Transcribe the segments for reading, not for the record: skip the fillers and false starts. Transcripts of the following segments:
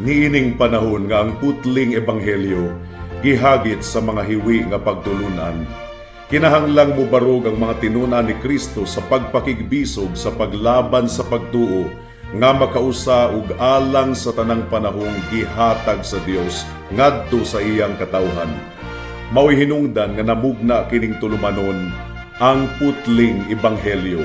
Niining panahon nga ang putling ebanghelyo gihagit sa mga hiwi nga pagtulunan, kinahanglang mubarog ang mga tinun-an ni Kristo sa pagpakigbisog sa paglaban sa pagtuo nga makausa ug alang sa tanang panahong gihatag sa Dios ngadto sa iyang katawhan. Mao'y hinungdan nga namugna kining tulumanon, Ang Putling Ebanghelyo.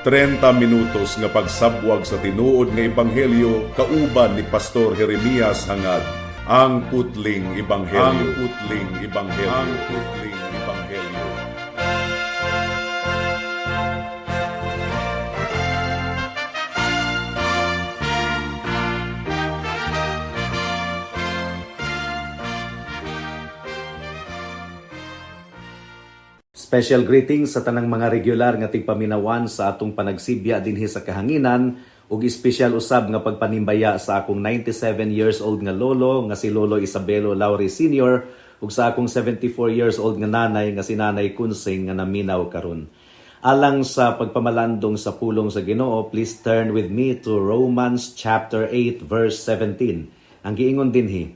30 minutos nga pagsabwag sa tinuod nga ebanghelyo kauban ni Pastor Jeremias Hangad. Ang Putling Ebanghelyo. Ang Putling Ebanghelyo. Ang Putling Ebanghelyo. Special greetings sa tanang mga regular nga tigpaminawan sa atong panagsibya dinhi sa kahanginan ug espesyal usab nga pagpanimbaya sa akong 97 years old nga lolo nga si Lolo Isabelo Lauri Sr. ug sa akong 74 years old nga nanay nga si Nanay Kunsing nga naminaw karon. Alang sa pagpamalandong sa pulong sa Ginoo, please turn with me to Romans chapter 8 verse 17. Ang giingon dinhi,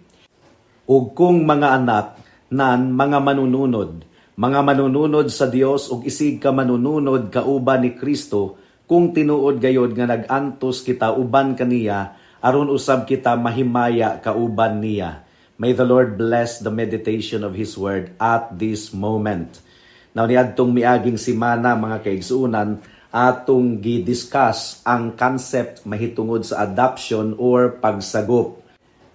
"Ug kung mga anak, nan mga manununod, mga manununod sa Dios ug isig ka manununod kauban ni Kristo, kung tinuod gayod nga nag-antos kita uban kaniya, aron usab kita mahimaya kauban niya." May the Lord bless the meditation of His Word at this moment. Now, niadtong miaging simana, mga kaigsuonan, atong gi-discuss ang concept mahitungod sa adoption or pagsagop.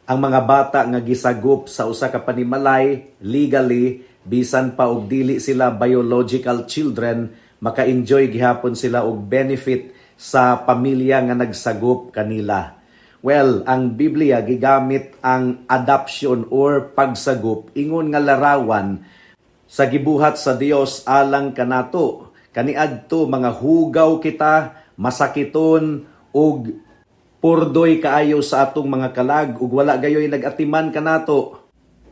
Ang mga bata nga gisagop sa usa ka panimalay legally, bisan pa og dili sila biological children, maka-enjoy gihapon sila og benefit sa pamilya nga nagsagop kanila. Well, ang Biblia gigamit ang adoption or pagsagop ingon nga larawan sa gibuhat sa Dios alang kanato. Kaniadto mga hugaw kita, masakiton ug purdoy kaayo sa atong mga kalag ug wala gayoy nagatiman kanato.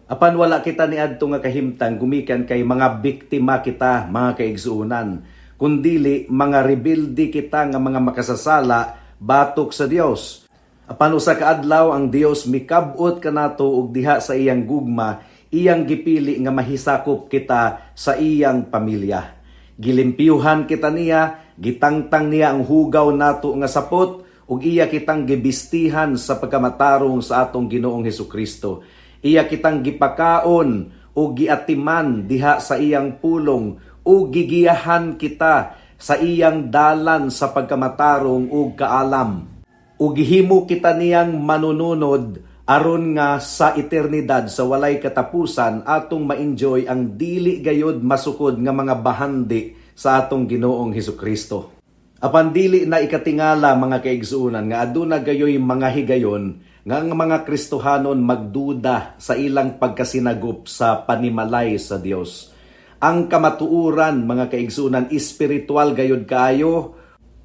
Apan wala kita niadto nga kahimtang gumikan kay mga biktima kita, mga kaigsuonan, kundili mga rebelde kita nga mga makasasala batok sa Dios. Apan usa ka adlaw ang Dios mikab-ot kanato ug diha sa iyang gugma iyang gipili nga mahisakop kita sa iyang pamilya. Gilimpyuhan kita niya, gitangtang niya ang hugaw nato nga sapot ug iya kitang gibistihan sa pagkamatarong sa atong Ginoong Hesukristo. Iya kitang gipakaon ug giatiman diha sa iyang pulong ug gigiyahan kita sa iyang dalan sa pagkamatarong ug kaalam. Ug gihimo kita niyang manununod aron nga sa eternidad sa walay katapusan atong ma-enjoy ang dili gayod masukod nga mga bahandi sa atong Ginoong Hesukristo. Apan dili na ikatingala, mga kaigsuonan, nga aduna gayoy mga higayon nga ang mga Kristohanon magduda sa ilang pagkasinagop sa panimalay sa Dios. Ang kamatuoran, mga kaigsuonan, espiritual gayod kaayo.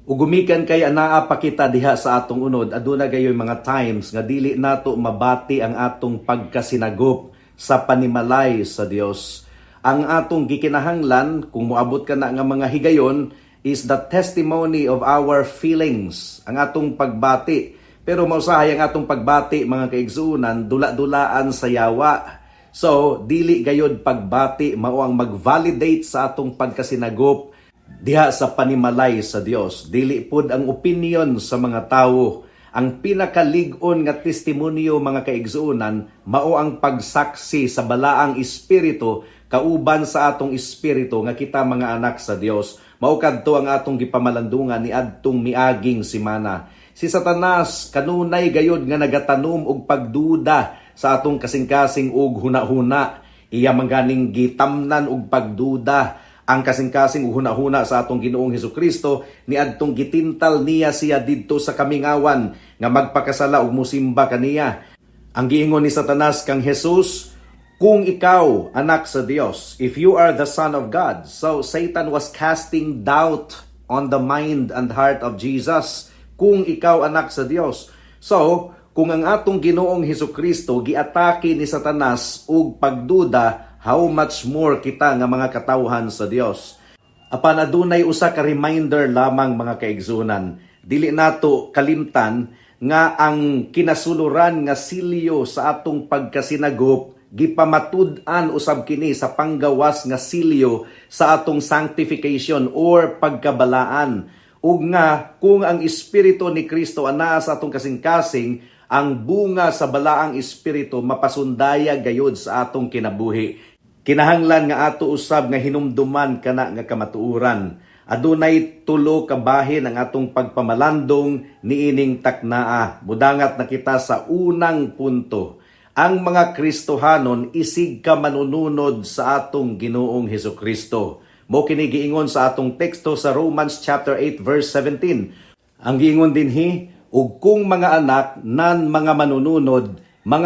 Ug gumikan kay anaa pa kita diha sa atong unod, aduna gayoy mga times nga dili nato mabati ang atong pagkasinagop sa panimalay sa Dios. Ang atong gikinahanglan kung moabot ka na nga mga higayon is the testimony of our feelings, ang atong pagbati. Pero mausahay ang atong pagbati, mga kaigsuonan, dula-dulaan sa yawa. So, dili gayod pagbati mao ang mag-validate sa atong pagkasinagop diha sa panimalay sa Dios. Dili pod ang opinion sa mga tawo. Ang pinakalig-on nga testimonyo, mga kaigsuonan, mao ang pagsaksi sa Balaang Espiritu kauban sa atong espiritu nga kita mga anak sa Dios. Mao kadto ang atong gipamalandungan ni adtong miaging simana. Si Satanas kanunay gayod nga nagatanom og pagduda sa atong kasing-kasing ug hunahuna. Iya man ganing gitamnan og pagduda ang kasing-kasing ug hunahuna sa atong Ginoong Hesukristo niadtong gitintal niya siya didto sa kamingawan nga magpakasala ug musimba kaniya. Ang giingon ni Satanas kang Jesus, "Kung ikaw anak sa Dios," if you are the Son of God. So Satan was casting doubt on the mind and heart of Jesus. "Kung ikaw anak sa Dios." So, kung ang atong Ginoong Hesukristo giatake ni Satanas og pagduda, how much more kita nga mga katawhan sa Dios? Apan adunay usa ka reminder lamang, mga kaigsuonan. Dili nato kalimtan nga ang kinasuluran nga silyo sa atong pagkasinagop gipamatud-an usab kini sa panggawas nga silyo sa atong sanctification or pagkabalaan, ug nga kung ang Espiritu ni Kristo anaa sa atong kasing-kasing, ang bunga sa Balaang Espiritu mapasundaya gayod sa atong kinabuhi. Kinahanglan nga ato usab nga hinumduman kana nga kamatuoran. Adunay tulo ka bahin ang atong pagpamalandong niining taknaa. Mudangat na kita sa unang punto. Ang mga Kristohanon isig ka manununod sa atong Ginoong Hesus Kristo. Mao kini giingon sa atong teksto sa Romans chapter 8 verse 17. Ang giingon dinhi, "Ug kung mga anak, nan mga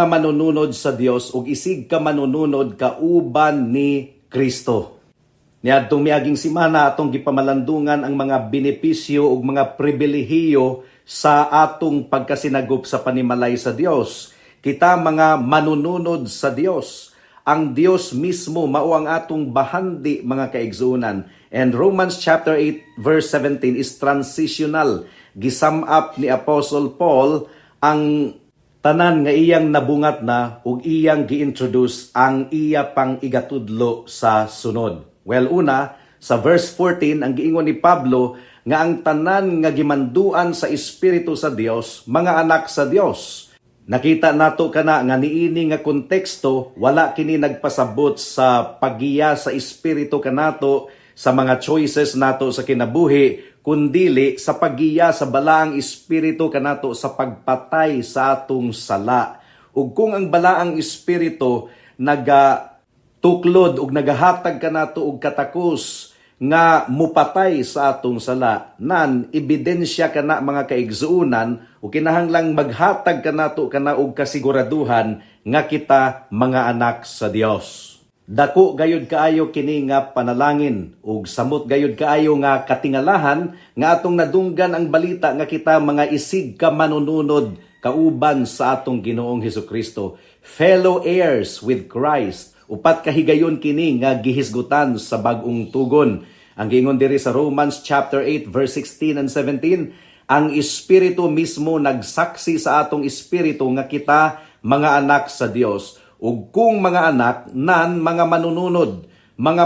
manununod sa Dios ug isig ka manununod kauban ni Kristo." Niadtong miaging simana, atong gipamalandungan ang mga benepisyo ug mga pribilehiyo sa atong pagkasinagop sa panimalay sa Dios. Kita mga manununod sa Dios. Ang Dios mismo mao ang atong bahandi, mga kaigsuonan. And Romans chapter 8 verse 17 is transitional. Gi-sum up ni Apostle Paul ang tanan nga iyang nabungat na ug iyang gi-introduce ang iya pang igatudlo sa sunod. Well, una, sa verse 14, ang giingon ni Pablo nga ang tanan nga gimanduan sa Espiritu sa Dios, mga anak sa Dios. Nakita nato kana nga niini nga konteksto, wala kini nagpasabot sa paggiya sa Espiritu kanato sa mga choices nato sa kinabuhi, kundili sa paggiya sa Balaang Espiritu kanato sa pagpatay sa atong sala. Ug kung ang Balaang Espiritu naga tuklod ug nagahatag kanato og katakos nga mupatay sa atong sala, nan ebidensya kana, mga kaigsuonan, ug kinahanglang maghatag kanato kana og kasiguraduhan nga kita mga anak sa Dios. Dako gayud kaayo kini nga panalangin ug samot gayud kaayo nga katingalahan nga atong nadunggan ang balita nga kita mga isig ka manununod kauban sa atong Ginoong Hesus Kristo, fellow heirs with Christ. Upat ka higayon kini nga gihisgutan sa Bag-ong Tugon. Ang giingon diri sa Romans chapter 8 verse 16 and 17, ang Espiritu mismo nagsaksi sa atong espiritu nga kita mga anak sa Dios, ug kung mga anak, nan mga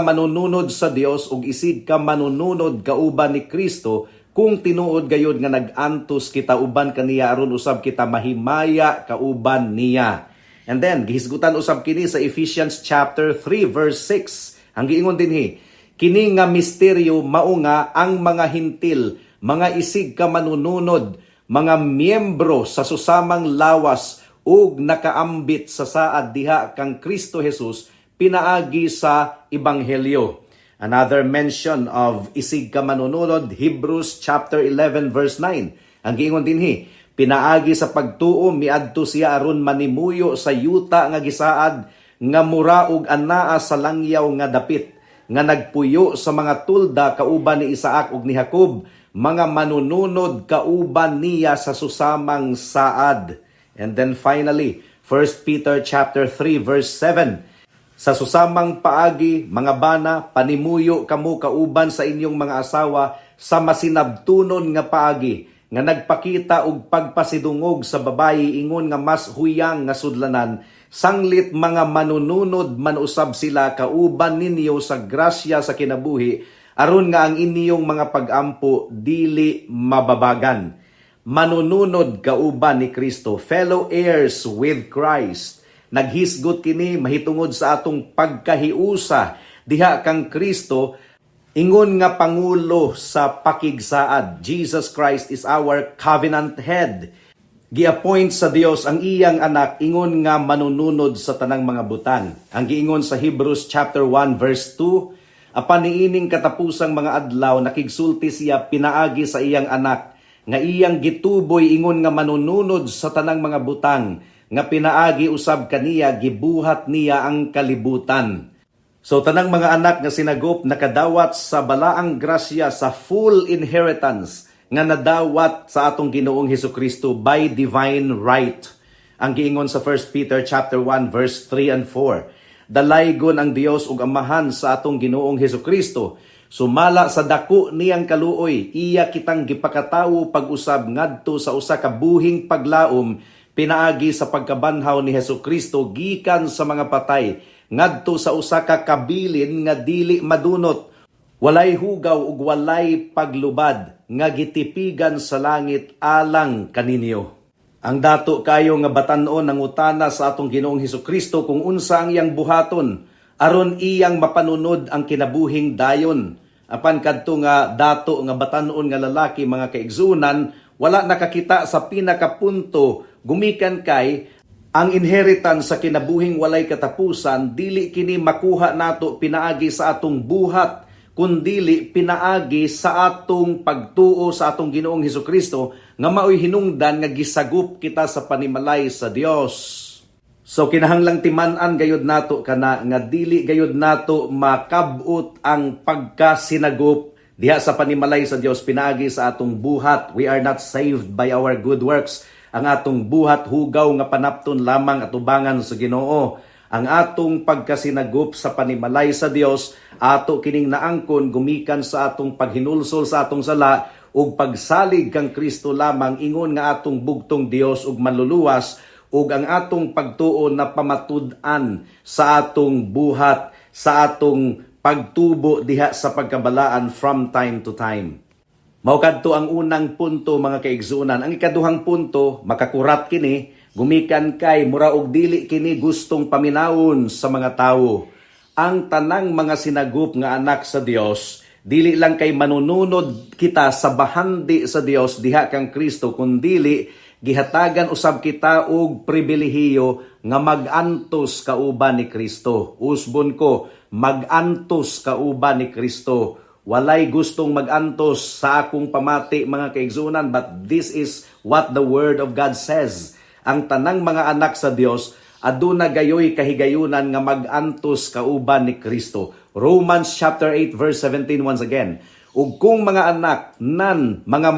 manununod sa Dios ug isig ka manununod kauban ni Kristo, kung tinuod gayud nga nag-antos kita uban kaniya aron usab kita mahimaya kauban niya. And then gihisgutan usab kini sa Ephesians chapter 3 verse 6. Ang giingon dinhi, kini nga misteryo mao nga ang mga Hentil mga isig ka manununod, mga miyembro sa susamang lawas ug nakaambit sa saad diha kang Kristo Jesus pinaagi sa ebanghelyo. Another mention of isig ka manununod, Hebrews chapter 11 verse 9. Ang giingon dinhi, pinaagi sa pagtuo miadto siya aron manimuyo sa yuta nga gisaad, nga mura og anaa sa langyaw nga dapit, nga nagpuyo sa mga tulda kauban ni Isaac ug ni Jacob, mga manununod kauban niya sa susamang saad. And then finally, 1 Peter chapter 3 verse 7. Sa susamang paagi, mga bana, panimuyo kamo kauban sa inyong mga asawa sa masinabtunon nga paagi, nga nagpakita og pagpasidungog sa babayi ingon nga mas huyang nga sudlanan, sanglit mga manununod man usab sila kauban ninyo sa grasya sa kinabuhi, aron nga ang inyong mga pagampo dili mababagan. Manununod kauban ni Kristo, fellow heirs with Christ. Naghisgot kini mahitungod sa atong pagkahiusa diha kang Kristo ingon nga pangulo sa pakigsaad. Jesus Christ is our covenant head. Gi-appoint sa Dios ang iyang anak ingon nga manununod sa tanang mga butang. Ang giingon sa Hebrews chapter 1 verse 2, apan niining katapusang mga adlaw nakigsulti siya pinaagi sa iyang anak nga iyang gituboy ingon nga manununod sa tanang mga butang, nga pinaagi usab kaniya gibuhat niya ang kalibutan. So tanang mga anak nga sinagop nakadawat sa balaang grasya sa full inheritance nga nadawat sa atong Ginoong Hesus Kristo by divine right. Ang giingon sa 1 Peter chapter 1 verse 3 and 4. Dalaygon ang Dios ug Amahan sa atong Ginoong Hesus Kristo. Sumala sa dako niyang kaluoy, iya kitang gipakatawo pag-usab ngadto sa usa ka buhing paglaom pinaagi sa pagkabanhaw ni Hesukristo gikan sa mga patay ngadto sa usa ka kabilin nga dili madunot, walay hugaw ug walay paglubad, nga gitipigan sa langit alang kaninyo. Ang dato kayo nga batan-on nangutana sa atong Ginoong Hesukristo kung unsa ang iyang buhaton aron iyang mapanunod ang kinabuhing dayon. Apan kadto nga dato nga batan-on nga lalaki, mga kaigsunan, wala nakakita sa pinakapunto, gumikan kay ang inheritance sa kinabuhing walay katapusan, dili kini makuha nato pinaagi sa atong buhat, kundili pinaagi sa atong pagtuo sa atong Ginoong Hesukristo nga maoy hinungdan nga gisagup kita sa panimalay sa Dios. So kinahanglang timan-an gayud nato kana nga dili gayud nato makab-ot ang pagkasinagop diha sa panimalay sa Dios pinaagi sa atong buhat. We are not saved by our good works. Ang atong buhat, hugaw nga panapton lamang atubangan sa Ginoo. Ang atong pagkasinagop sa panimalay sa Dios, ato kining naangkon gumikan sa atong paghinulsol sa atong sala ug pagsalig kang Kristo lamang ingon nga atong bugtong Dios ug Manluluwas, ug ang atong pagtuo na pamatud-an sa atong buhat, sa atong pagtubo diha sa pagkabalaan from time to time. Mao kadto ang unang punto, mga kaigsunan. Ang ikaduhang punto, makakurat kini gumikan kay mura og dili kini gustong paminawon sa mga tawo. Ang tanang mga sinagup nga anak sa Dios, dili lang kay manununod kita sa bahandi sa Dios diha kang Kristo, kundili gihatagan usab kita og pribilehiyo nga magantos kauban ni Kristo. Usbon ko, magantos kauban ni Kristo. Walay gustong magantos sa akong pamati, mga kaigsunan, but this is what the Word of God says. Ang tanang mga anak sa Dios aduna gayoy kahigayunan nga magantos kauban ni Kristo. Romans chapter 8 verse 17 once again. Ug kung mga anak, nan mga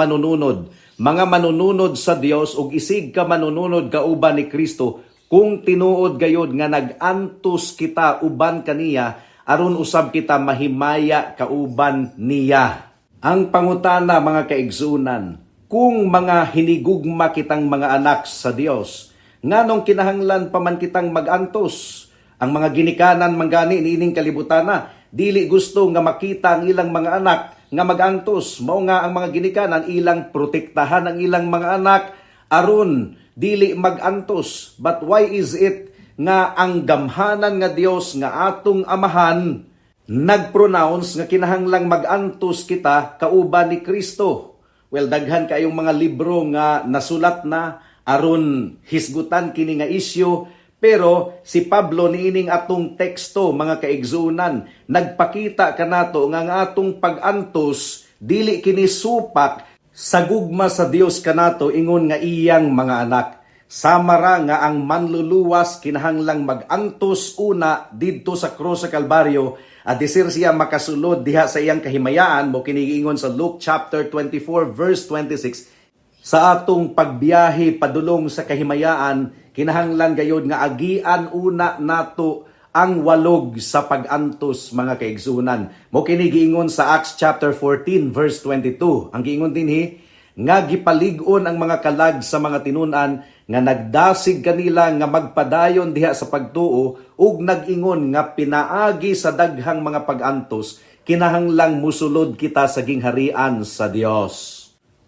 manununod sa Dios ug isig ka manununod kauban ni Kristo, kung tinuod gayod nga nag-antos kita uban kaniya, aron usab kita mahimaya kauban niya. Ang pangutana, mga kaigsunan, kung mga hinigugma kitang mga anak sa Dios, nganong kinahanglan pa man kitang magantos? Ang mga ginikanan manggani niining kalibutana, dili gusto nga makita ang ilang mga anak nga magantos. Mao nga ang mga ginikanan, ilang protektahan ang ilang mga anak aron dili magantos. But why is it nga ang gamhanan nga Dios nga atong Amahan nagpronounce nga kinahanglang magantos kita kauban ni Kristo? Well, daghan kayong mga libro nga nasulat na aron hisgutan kini nga isyu, pero si Pablo niining atong teksto, mga kaigsunan, nagpakita kanato nga ang atong pag-antos dili kini supak sa gugma sa Dios kanato ingon nga iyang mga anak. Sama ra nga ang Manluluwas kinahanglang mag-antos una didto sa krus sa Kalbaryo at disir siya makasulod diha sa iyang kahimayaan, mao kini giingon sa Luke chapter 24 verse 26. Sa atong pagbiyahe padulong sa kahimayaan, kinahanglan gayod nga agian una nato ang walog sa pag-antos, mga kaigsunan. Mao kini giingon sa Acts chapter 14 verse 22. Ang giingon dinhi nga gipalig-on ang mga kalag sa mga tinun-an nga nagdasig kanila nga magpadayon diha sa pagtuo ug nag-ingon nga pinaagi sa daghang mga pag-antos, kinahanglang musulod kita sa gingharian sa Dios.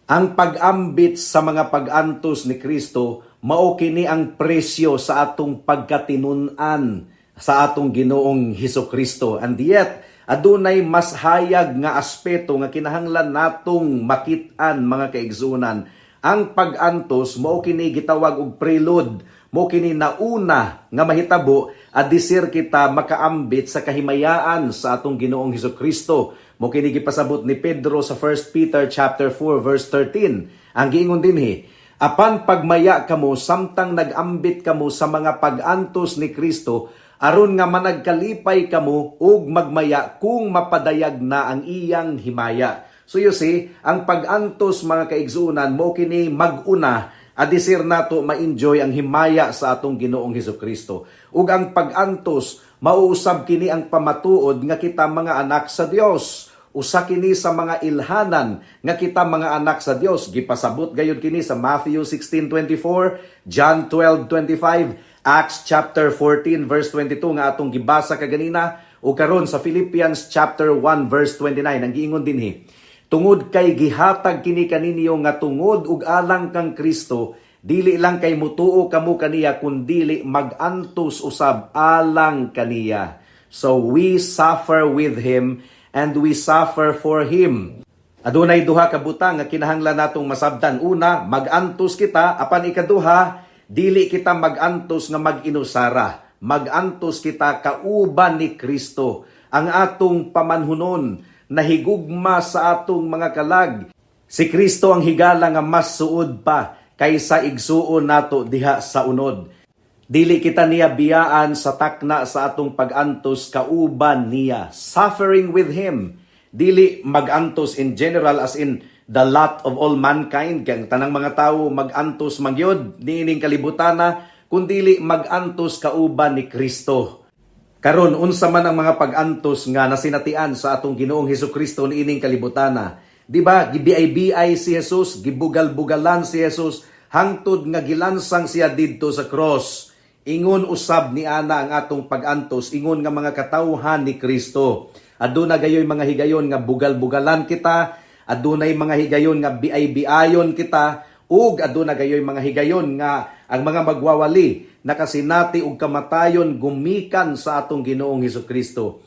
Ang pag-ambit sa mga pag-antos ni Kristo, mao kini ang presyo sa atong pagkatinun-an sa atong Ginoong Hesus Kristo. And yet, adunay mas hayag nga aspeto nga kinahanglan natong makit-an, mga kaigsunan. Ang pag-antos, mao kini gitawag og prelude, mao kini nauna nga mahitabo adisir kita makaambit sa kahimayaan sa atong Ginoong Hesus Kristo. Mao kini gipasabot ni Pedro sa 1 Peter chapter 4 verse 13. Ang giingon dinhi, "Apan pagmaya kamo samtang nagambit kamo sa mga pag-antos ni Kristo, aron nga managkalipay kamo ug magmaya kung mapadayag na ang iyang himaya." So you see, ang pag-antos, mga kaigsunan, mao kini mag-una adisir nato ma-enjoy ang himaya sa atong Ginoong Hesus Kristo. Ug ang pag-antos, mauusab kini ang pamatuod nga kita mga anak sa Dios. Usa kini sa mga ilhanan nga kita mga anak sa Dios. Gipasabot gayud kini sa Matthew 16:24, John 12:25, Acts chapter 14 verse 22 nga atong gibasa kaganina, ug karon sa Philippians chapter 1 verse 29. Ang giingon dinhi, "Tungod kay gihatag kini kaninyo nga tungod ug alang kang Kristo, dili lang kay mutuo kamo kaniya, kundili magantos usab alang kaniya." So we suffer with him and we suffer for him. Adunay duha ka butang nga kinahanglan natong masabtan. Una, magantos kita, apan ikaduha, dili kita magantos nga mag-inusara. Magantos kita kauban ni Kristo. Ang atong pamanhunon nahigugma sa atong mga kalag. Si Kristo ang higala nga mas suod pa kaysa igsuon nato diha sa unod. Dili kita niya biyaan sa takna sa atong pag-antos kauban niya. Suffering with him. Dili mag-antos in general, as in the lot of all mankind, kay ang tanang mga tawo mag-antos magyod niining kalibutana, kundili mag-antos kauban ni Kristo. Karon, unsa man ang mga pag-antos nga nasinatian sa atong Ginoong Hesukristo niining kalibutana? Di ba? Gibiay-biay si Jesus, gibugal-bugalan si Jesus hangtod nga gilansang siya didto sa cross. Ingon usab ni ana ang atong pag-antos ingon nga mga katawhan ni Kristo. Aduna gayoy mga higayon nga bugal-bugalan kita, adunay mga higayon nga biay-biayon kita, ug aduna gayoy mga higayon nga ang mga magwawali nakasinati og kamatayon gumikan sa atong Ginoong Hesukristo.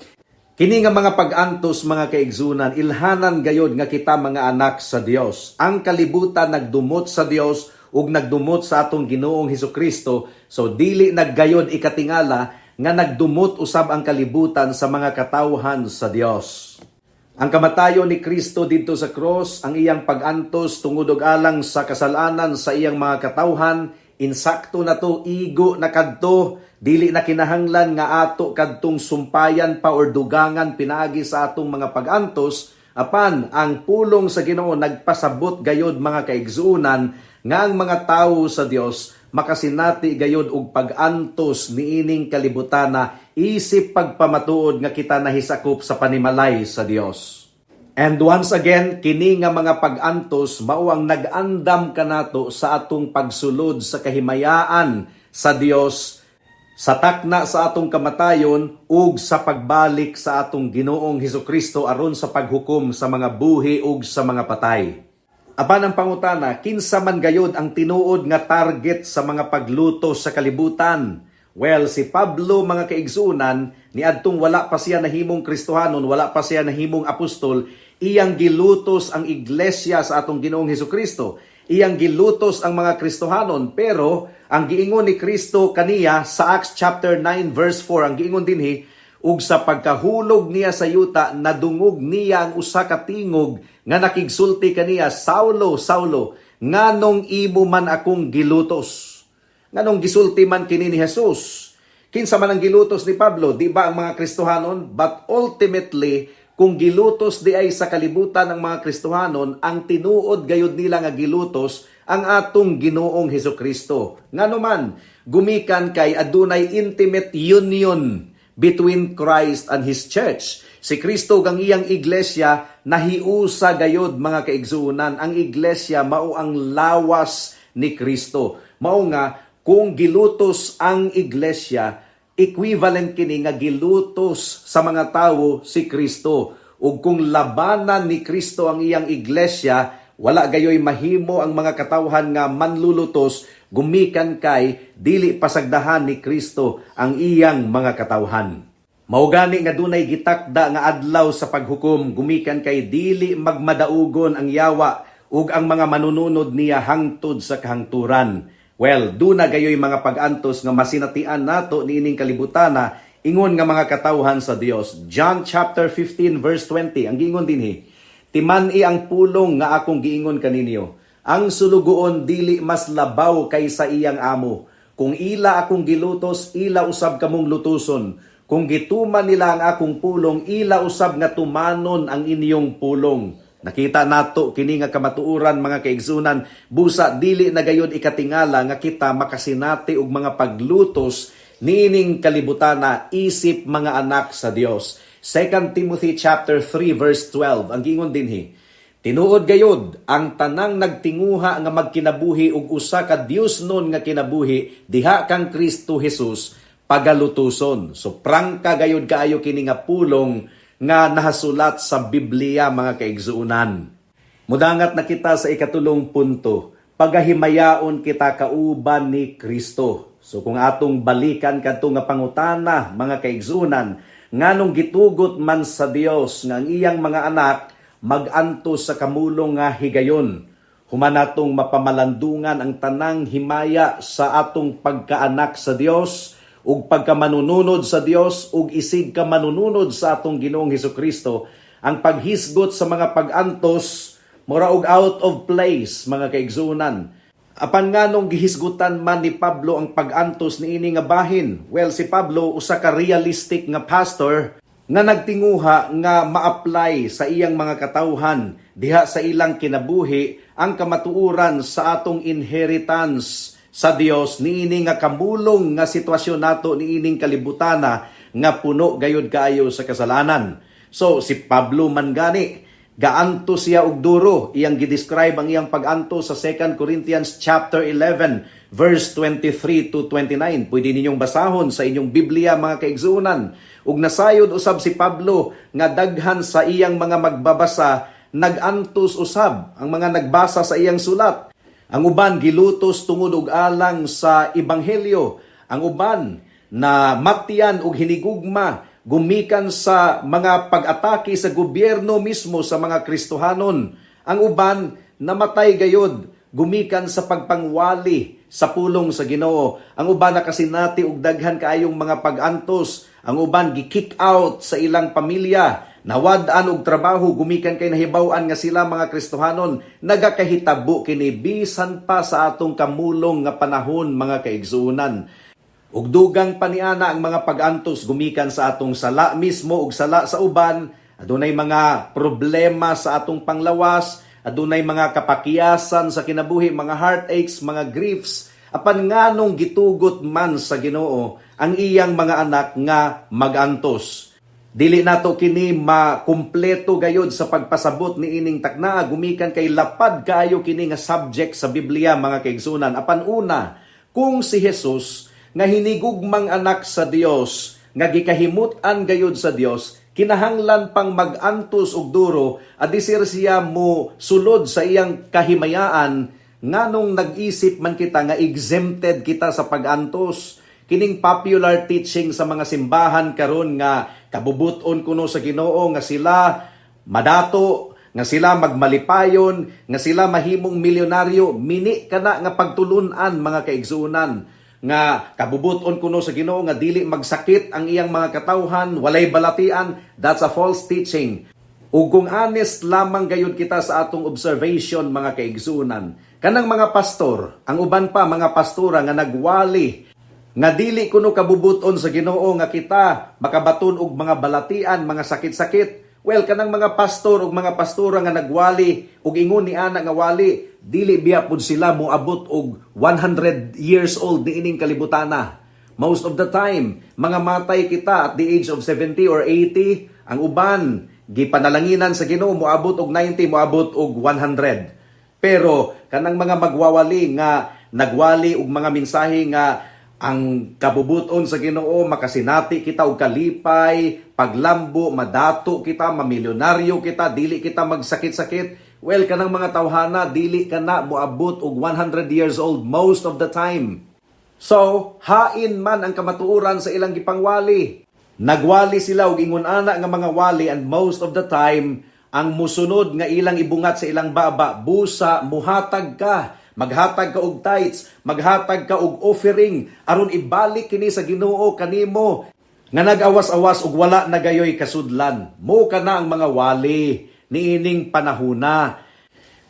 Kini nga mga pag-antos, mga kaigsunan, ilhanan gayod nga kita mga anak sa Dios. Ang kalibutan nagdumot sa Dios ug nagdumot sa atong Ginoong Hesukristo, so dili naggayod ikatingala nga nagdumot usab ang kalibutan sa mga katawhan sa Dios. Ang kamatayon ni Kristo didto sa cross, ang iyang pag-antos tungod og alang sa kasalanan sa iyang mga katawhan, insakto na to, igo na kadto, dili na kinahanglan nga ato kadtong sumpayan pa or dugangan pinaagi sa atong mga pag-antos, apan ang pulong sa Ginoo nagpasabot gayod, mga kaigsuonan, nga ang mga tawo sa Dios makasinati gayod og pag-antos niining kalibutana isip pagpamatuod nga kita nahisakop sa panimalay sa Dios. And once again, kini nga mga pag-antos mao ang nag-andam kanato sa atong pagsulod sa kahimayaan sa Dios sa takna sa atong kamatayon ug sa pagbalik sa atong Ginoong Hesukristo aron sa paghukom sa mga buhi ug sa mga patay. Apan ang pangutana, kinsa man gayod ang tinuod nga target sa mga paglutos sa kalibutan? Well, si Pablo, mga kaigsunan, niadtong wala pa siya nahimong Kristohanon, wala pa siya nahimong apostol, iyang gilutos ang iglesia sa atong Ginoong Hesukristo. Iyang gilutos ang mga Kristohanon, pero ang giingon ni Kristo kaniya sa Acts chapter 9 verse 4, ang giingon dinhi, "Ug sa pagkahulog niya sa yuta, nadungog niya ang usa ka tingog nga nakigsulti kaniya, 'Saulo, Saulo, nganong imo man akong gilutos?'" Nganong gisulti man kini ni Jesus? Kinsa man ang gilutos ni Pablo? Di ba ang mga Kristohanon? But ultimately, kung gilutos di ay sa kalibutan ang mga Kristohanon, ang tinuod gayud nila nga gilutos ang atong Ginoong Hesukristo. Ngano man, gumikan kay adunay intimate union between Christ and His church. Si Kristo ug ang iyang iglesia nahiusa gayod, mga kaigsuonan. Ang iglesia mao ang lawas ni Kristo. Mao nga kung gilutos ang iglesia, equivalent kini nga gilutos sa mga tawo si Kristo. Ug kung labanan ni Kristo ang iyang iglesia, wala gayoy mahimo ang mga katawhan nga manlulutos gumikan kay dili pasagdahan ni Kristo ang iyang mga katawhan. Mao gani nga dunay gitakda nga adlaw sa paghukom gumikan kay dili magmadaugon ang yawa ug ang mga manununod niya hangtod sa kahangturan. Well, duna gayoy mga pag-antos nga masinatian nato niining kalibutana ingon nga mga katawhan sa Dios. John chapter 15 verse 20, ang giingon dinhi, "Timan-i ang pulong nga akong giingon kaninyo. Ang sulugoon dili mas labaw kaysa iyang amo. Kung ila akong gilutos, ila usab kamong lutuson. Kung gituman nila ang akong pulong, ila usab nga tumanon ang inyong pulong." Nakita nato kini nga kamatuoran, mga kaigsunan, busa dili na gayud ikatingala nga kita makasinati og mga paglutos niining kalibutana isip mga anak sa Dios. 2 Timothy chapter 3 verse 12, ang giingon dinhi, "Tinuod gayod, ang tanang nagtinguha nga magkinabuhi og usa ka Diosnon nga kinabuhi diha kang Kristo Jesus pagalutuson." So prangka gayod kaayo kini nga pulong nga nahasulat sa Biblia, mga kaigsuonan. Mudangat na kita sa ikatulong punto, pagahimayaon kita kauban ni Kristo. So kung atong balikan kadto nga pangutana, mga kaigsuonan, nganong gitugot man sa Dios nga ang iyang mga anak magantos sa kamulong nga higayon, human natong mapamalandungan ang tanang himaya sa atong pagkaanak sa Dios ug pagkamanununod sa Dios ug isig ka manununod sa atong Ginoong Hesukristo, ang paghisgot sa mga pag-antos mura og out of place, mga kaigsuonan. Apan nganong gihisgutan man ni Pablo ang pag-antos niini nga bahin? Well, si Pablo usa ka realistic nga pastor nga nagtinguha nga ma-apply sa iyang mga katawhan diha sa ilang kinabuhi ang kamatuoran sa atong inheritance sa Dios niini nga kamulong nga sitwasyon nato niining kalibutana nga puno gayud kaayo sa kasalanan. So si Pablo man gani, gaanto siya og duro. Iyang gidescribe ang iyang pag-anto sa 2 Corinthians chapter 11 verse 23 to 29. Pwede ninyong basahon sa inyong Biblia, mga kaigsuonan. Ug nasayod usab si Pablo nga daghan sa iyang mga magbabasa nagantos usab, ang mga nagbasa sa iyang sulat. Ang uban gilutos tungod og alang sa ebanghelyo. Ang uban na matyan og hinigugma gumikan sa mga pag-atake sa gobyerno mismo sa mga Kristohanon. Ang uban namatay gayod gumikan sa pagpangwali sa pulong sa Ginoo. Ang uban nakasinati og daghan kaayong mga pag-antos. Ang uban gi-kick out sa ilang pamilya. Nawad-an og trabaho gumikan kay nahibaw-an nga sila mga Kristohanon. Nagakahitabo kini bisan pa sa atong kamulong nga panahon, mga kaigsuonan. Ug dugang pa niana ang mga pag-antos gumikan sa atong sala mismo ug sala sa uban, adunay mga problema sa atong panglawas, adunay mga kapakiyasan sa kinabuhi, mga heartaches, mga griefs. Apan nganong gitugot man sa Ginoo ang iyang mga anak nga magantos? Dili nato kini makumpleto gayod sa pagpasabot ni ining takna gumikan kay lapad kaayo kini nga subject sa Biblia, mga kaigsuonan. Apan una, kung si Jesus nga hinigugmang anak sa Dios, nga gikahimut-an gayod sa Dios, kinahanglan pang mag-antos og duro adisir siya mo sulod sa iyang kahimayaan, nganong nag-isip man kita nga exempted kita sa pag-antos? Kining popular teaching sa mga simbahan karon nga kabubuton kuno sa Ginoo nga sila madato, nga sila magmalipayon, nga sila mahimong milyonaryo, mini kana nga pagtulun-an, mga kaigsuonan, nga kabubuton kuno sa Ginoo nga dili magsakit ang iyang mga katawhan, walay balatian, that's a false teaching. Ug kung honest lamang gayud kita sa atong observation, mga kaigsuonan, kanang mga pastor, ang uban pa mga pastora nga nagwali nga dili kuno kabubuton sa Ginoo nga kita makabaton og mga balatian, mga sakit-sakit. Well, kanang mga pastor ug mga pastora nga nagwali ug ingon ni ana nga wali, dili biya pud sila moabot og 100 years old niining kalibutana. Most of the time, mga matay kita at the age of 70 or 80, ang uban gipanalanginan sa Ginoo moabot og 90, moabot og 100. Pero kanang mga magwawali nga nagwali og mga mensahe nga ang kabubuton sa Ginoo makasinati kita og kalipay, paglambo, madato kita, mamilyonaryo kita, dili kita magsakit-sakit. Well, kanang mga tawhana dili kana moabot og 100 years old most of the time. So, hain man ang kamatuoran sa ilang gipangwali. Nagwali sila og ingon ana nga mga wali and most of the time ang musunod nga ilang ibungat sa ilang baba, busa muhatag ka, maghatag ka og tithes, maghatag ka og offering aron ibalik kini sa Ginoo kanimo nga nag-awas-awas og wala na gayoy kasudlan. Mo kana ang mga wali niining panahuna.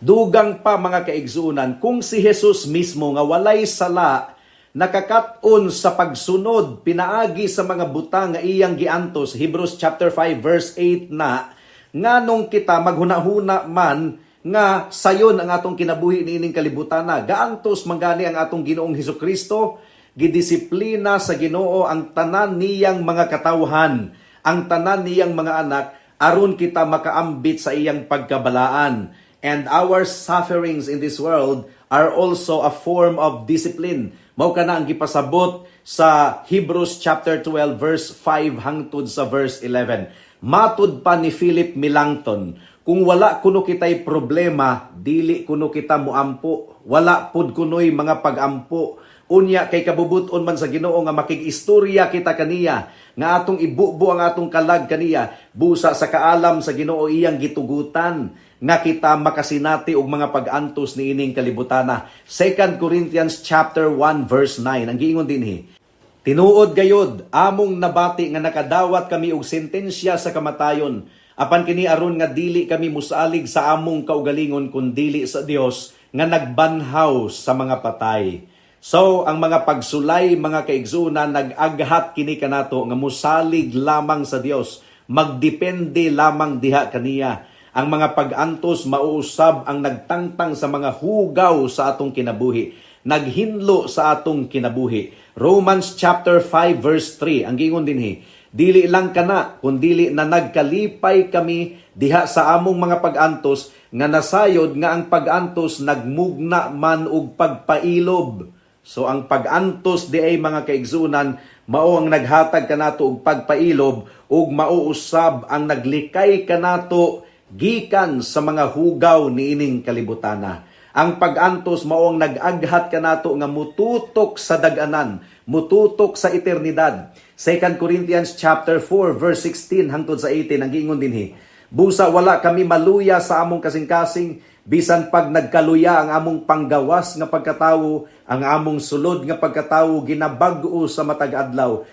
Dugang pa, mga kaigsuonan, kung si Jesus mismo nga walay sala nakakat-on sa pagsunod pinaagi sa mga butang nga iyang giantos, Hebrews chapter 5 verse 8 na, nganong kita maghunahuna man nga sayon ang atong kinabuhi niining kalibutan na gaantos man gani ang atong Ginoong Hesukristo? Gidisiplina sa Ginoo ang tanan niyang mga katawhan. ang tanan niyang mga anak aron kita makaambit sa iyang pagkabalaan. And our sufferings in this world are also a form of discipline. Mao kana ang gipasabot sa Hebrews chapter 12 verse 5 hangtod sa verse 11. Matud pa ni Philip Melanchthon, kung wala kuno kitay problema, dili kuno kita muampo. Wala pud kunoy mga pagampo. Unya kay kabubuton man sa Ginoo nga makig-istorya kita kaniya, nga atong ibubo ang atong kalag kaniya, busa sa kaalam sa Ginoo iyang gitugutan nga kita makasinati og mga pag-antos niining kalibutana. 2 Corinthians chapter 1 verse 9 ang giingon dinhi: "Tinuod gayod, among nabati nga nakadawat kami og sentensya sa kamatayon. Apan kini aron nga dili kami musalig sa among kaugalingon kun dili sa Dios nga nagbanhaw sa mga patay." So, ang mga pagsulay, mga kaigsuonan, nag-aghat kini kanato nga musalig lamang sa Dios, magdepende lamang diha kaniya. Ang mga pag-antos mauusab ang nagtangtang sa mga hugaw sa atong kinabuhi, naghinlo sa atong kinabuhi. Romans chapter 5 verse 3, ang giingon dinhi: "Dili lang kana, kundili na nagkalipay kami diha sa among mga pag-antos nga nasayod nga ang pag-antos nagmugna man og pagpailob." So ang pag-antos di ay, mga kaigsuonan, mao ang naghatag kanato og pagpailob ug mauusab ang naglikay kanato gikan sa mga hugaw niining kalibutana. Ang pag-antos mao ang nag-aghat kanato nga mututok sa dag-anan, mututok sa eternidad. 2 Corinthians chapter 4 verse 16 hangtod sa 18, ang giingon dinhi: "Busa wala kami maluya sa among kasing-kasing, bisan pag nagkaluya ang among panggawas nga pagkatawo, ang among sulod nga pagkatawo ginabag-o sa matag adlaw.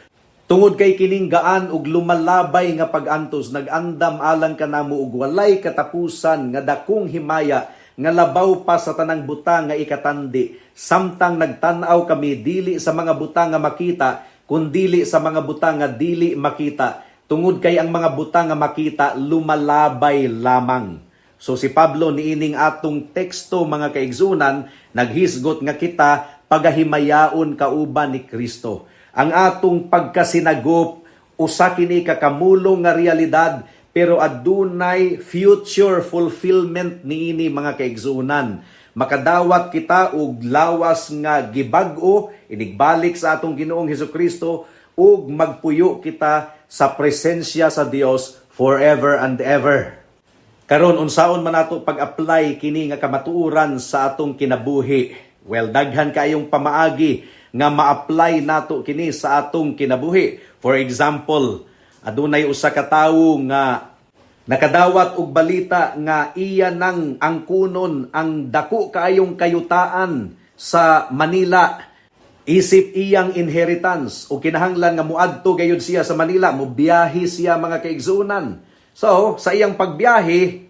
Tungod kay kining gaan ug lumalabay nga pag-antos nag-andam alang kanamo og walay katapusan nga dakong himaya nga labaw pa sa tanang butang nga ikatandi, samtang nagtan-aw kami dili sa mga butang nga makita kundili sa mga butang nga dili makita, tungod kay ang mga butang nga makita lumalabay lamang." So si Pablo niining atong teksto, mga kaigsuonan, naghisgot nga kita pagahimayaon kauban ni Kristo. Ang atong pagkasinagop usa kini ka kamulong nga realidad, pero adunay future fulfillment niini, mga kaigsuonan. Makadawat kita og lawas nga gibag-o inigbalik sa atong Ginoong Hesukristo ug magpuyo kita sa presensya sa Dios forever and ever. Karon, unsaon man nato pag-apply kini nga kamatuoran sa atong kinabuhi? Well, daghan kaayong pamaagi nga ma-apply nato kini sa atong kinabuhi. For example, adunay usa ka tawo nga nakadawat og balita nga iya nang angkunon ang dako kaayong kayutaan sa Manila isip iyang inheritance, o kinahanglan nga muadto gayud siya sa Manila. Mubiyahe siya, mga kaigsuonan. So sa iyang pagbiyahe,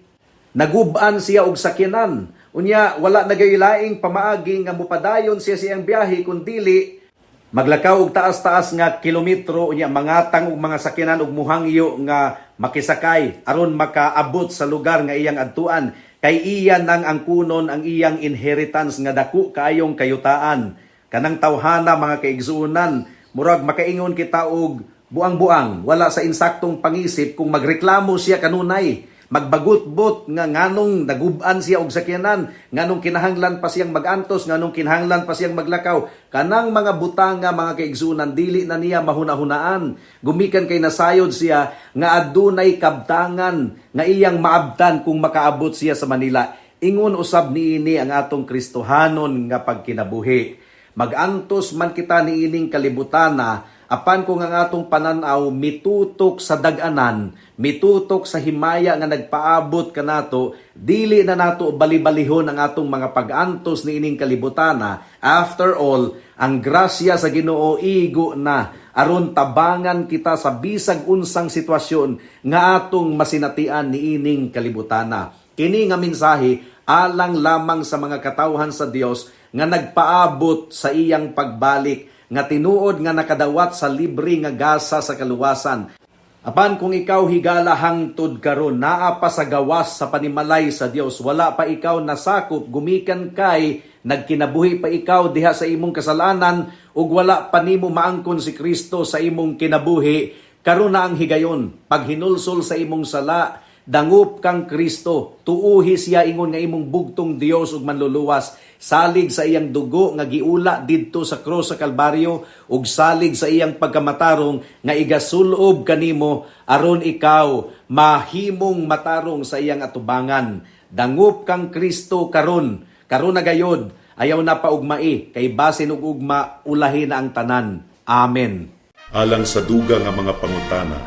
nagub-an siya og sakyanan. Unya wala na gayoy laing pamaagi nga mupadayon siya sa iyang biyahe kundili maglakaw og taas-taas nga kilometro, unya mangatang og mga sakyanan og muhangyo nga makisakay aron makaabot sa lugar nga iyang adtuan, kay iya nang angkunon ang iyang inheritance nga dako kaayong kayutaan. Kanang tawhana, mga kaigsuonan, murag makaingon kita og buang-buang, wala sa insaktong pangisip kung magreklamo siya kanunay, magbagutbot nga nganong nagub-an siya og sakyanan, nganong kinahanglan pa siyang magantos, nganong kinahanglan pa siyang maglakaw. Kanang mga butanga, mga kaigsuonan, dili na niya mahuna-hunaan. Gumikan kay nasayod siya nga adunay kabtangan nga iyang maabtan kung makaabot siya sa Manila. Ingon usab niini ang atong Kristohanon nga pagkinabuhi. Magantos man kita niining kalibutana, apan kung ang atong pananaw mitutok sa dag-anan, mitutok sa himaya nga nagpaabot kanato, dili na nato balibalihon ang atong mga pag-antos niining kalibutana. After all, ang grasya sa Ginoo igo na aron tabangan kita sa bisag unsang sitwasyon nga atong masinatian niining kalibutana. Kini nga mensahe alang lamang sa mga katawhan sa Dios nga nagpaabot sa iyang pagbalik, nga tinuod nga nakadawat sa libre nga gasa sa kaluwasan. Apan kung ikaw, higala, hangtod karon naa pa sa gawas sa panimalay sa Dios, wala pa ikaw nasakop gumikan kay nagkinabuhi pa ikaw diha sa imong kasalanan ug wala pa nimo maangkon si Kristo sa imong kinabuhi, Karon na ang higayon, paghinulsol sa imong sala, dangup kang Kristo, tuuhi siya ingon nga imong bugtong Dios ug manluluwas, salig sa iyang dugo nga giula didto sa krus sa Kalbaryo ug salig sa iyang pagkamatarong nga igasulob kanimo aron ikaw mahimong matarong sa iyang atubangan. Dangup kang Kristo karon, karon na gayod, ayaw na paugmai, kay basin og ugma ulahi na ang tanan. Amen. Alang sa dugang nga mga pangutana,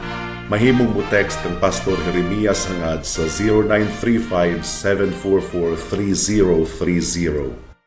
mahimong mo text kang Pastor Jeremias Hangad sa 0935-744-3030.